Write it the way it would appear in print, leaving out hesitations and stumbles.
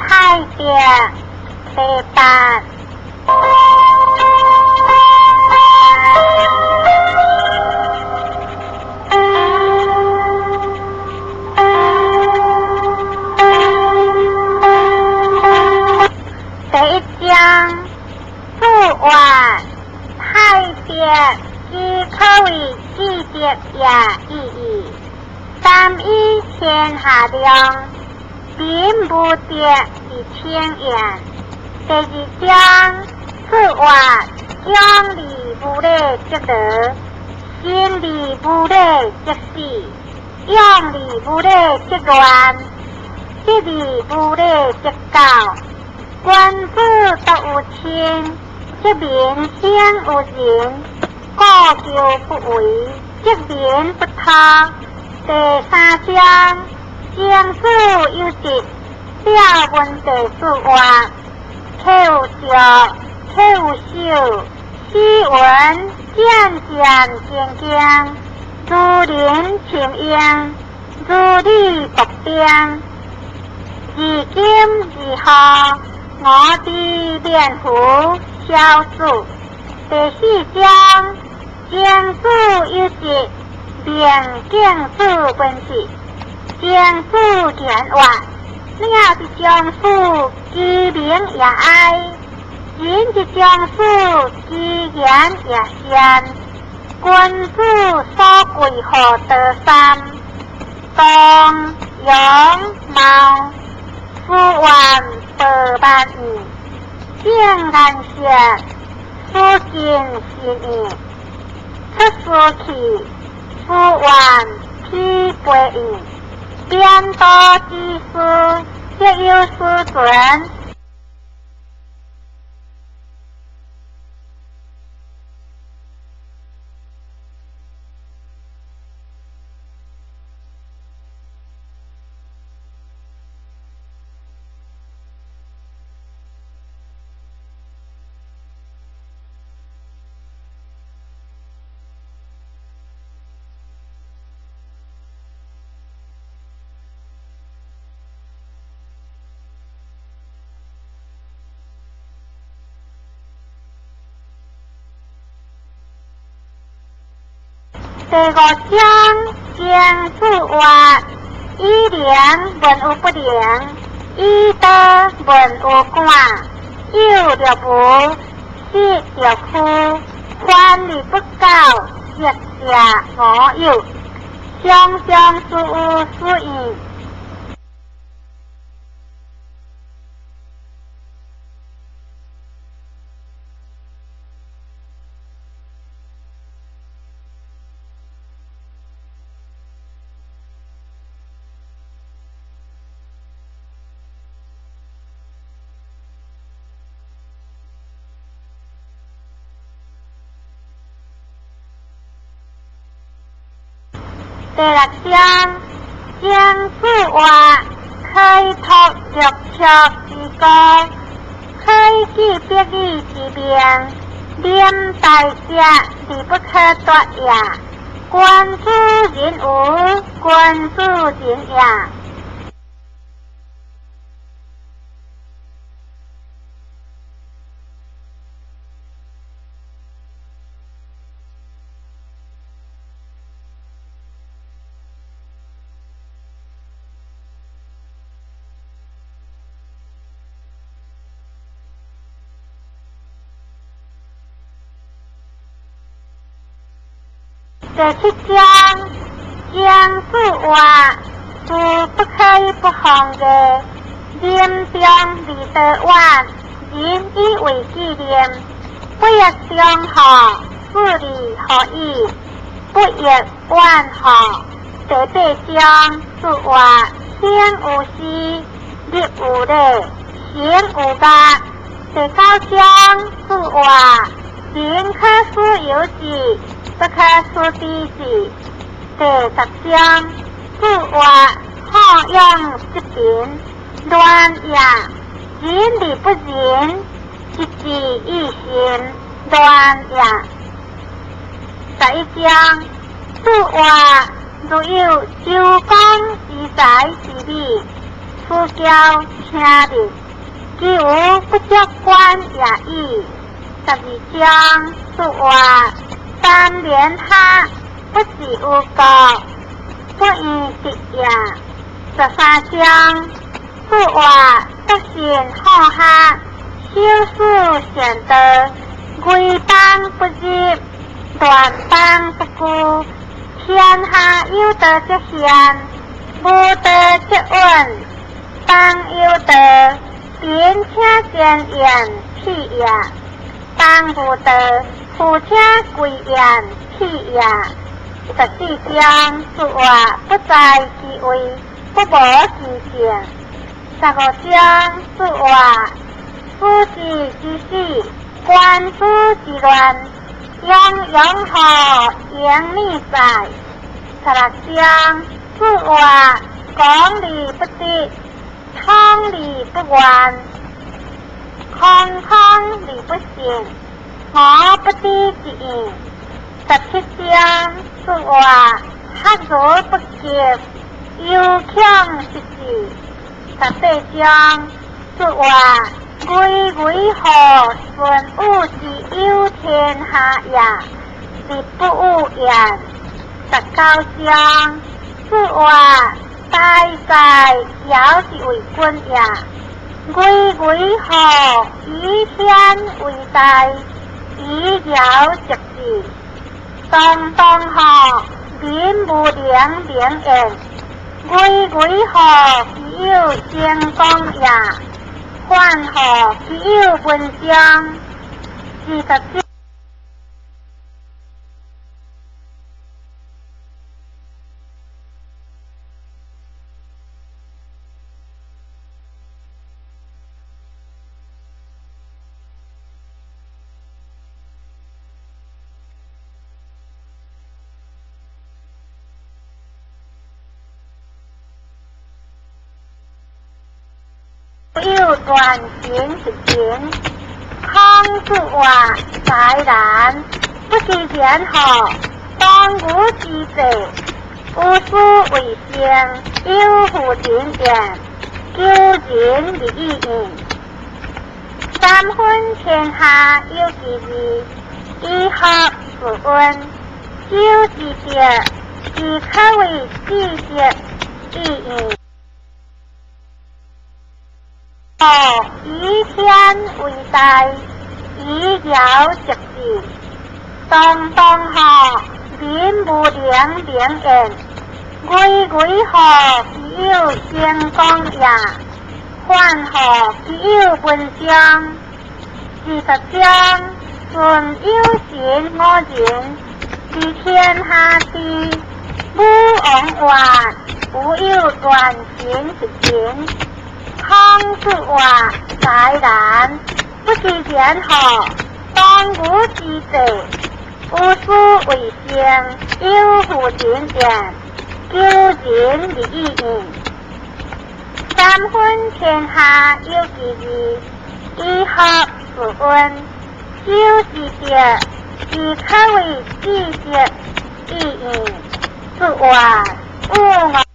派別第八。第一章，四月派別之可謂智德也意義。三以天下量，民無德而稱焉。第二章，四月將而無禮則勞，生而無禮則死，養而無禮則亂，得而無禮則苟。君子獨有親，則民興有仁；故舊不為，則民不脫。第三章，曾子有疾，了聞第四曰：客有著，客有守，斯文戰戰兢兢，如臨深淵，如履薄冰。自今而後，我之免乎小子。第四章，曾子有疾，命敬子問事。曾子言曰：鳥之將死，其鳴也哀；人之將死，其言也善。君子所貴乎多三：動、容、貌。思願報萬義，正顏色，思盡心意，出師去，思願披背義，貶多之師，則有斯存。第五章，曾子曰：以能問有不能，以道問有感，有若無，失若虛，反而不教，則邪我有。常常思有思義。第六章，曾子曰：開拓六尺之高，開記百里之命，免大者而不可奪也。君子人無，君子仁也。第七章，曾子曰：事不可以不防的，任重而道遠，人以為紀念。不欲中乎，斯利何以？不欲遠乎。第八章，子曰：興有時，立有禮，行有樂。第九章，子曰：民可使由己，不可使知己。第十章，子曰：好勇則貧，亂也；仁而不仁，一志以心，亂也。十一章，子曰：如有周公之才之美，此驕請日，其猶不足觀也已。12章子曰：三連下，不治於國，不以得也。13章子曰：德善好學，修士善道，危邦不入，亂邦不居。天下有道則現，無道則隱。邦有道，民請賢言悌也；邦無道，富請貴言悌也。14章子曰：不在其位，不謀其政。15章子曰：夫子之死，官諸之亂，泱泱乎盈耳哉！16章子曰：功而不得，寵而不怨，空空而不信，吾不知之矣。17章子曰：學而不及，猶強失志。18章子曰：巍巍乎舜禹之有天下也，而不有焉。19章子曰：大哉尧之為君也！巍巍乎以天為大，以堯治之。蕩蕩乎民無能名焉。巍巍乎其有成功也，反乎其有文章。20。有断行是情，孔子曰：哉然，不知然乎？当务之际，无所为生，有负人言，求仁而已矣。三分天下有其二，以学自温，修之德，其可谓至德已矣。以天為大，以堯治之。蕩蕩乎民無能名焉，巍巍乎其有成功也，反乎其有文章。20章舜有神我仁，治天下治。武王曰：吾有断行是情。孔子曰：哉然，不知然乎？当务之际，无所为生，有负人言，求仁而已矣。三分天下有其二，以学自温，修之德，其可谓至德已矣。子曰：吾。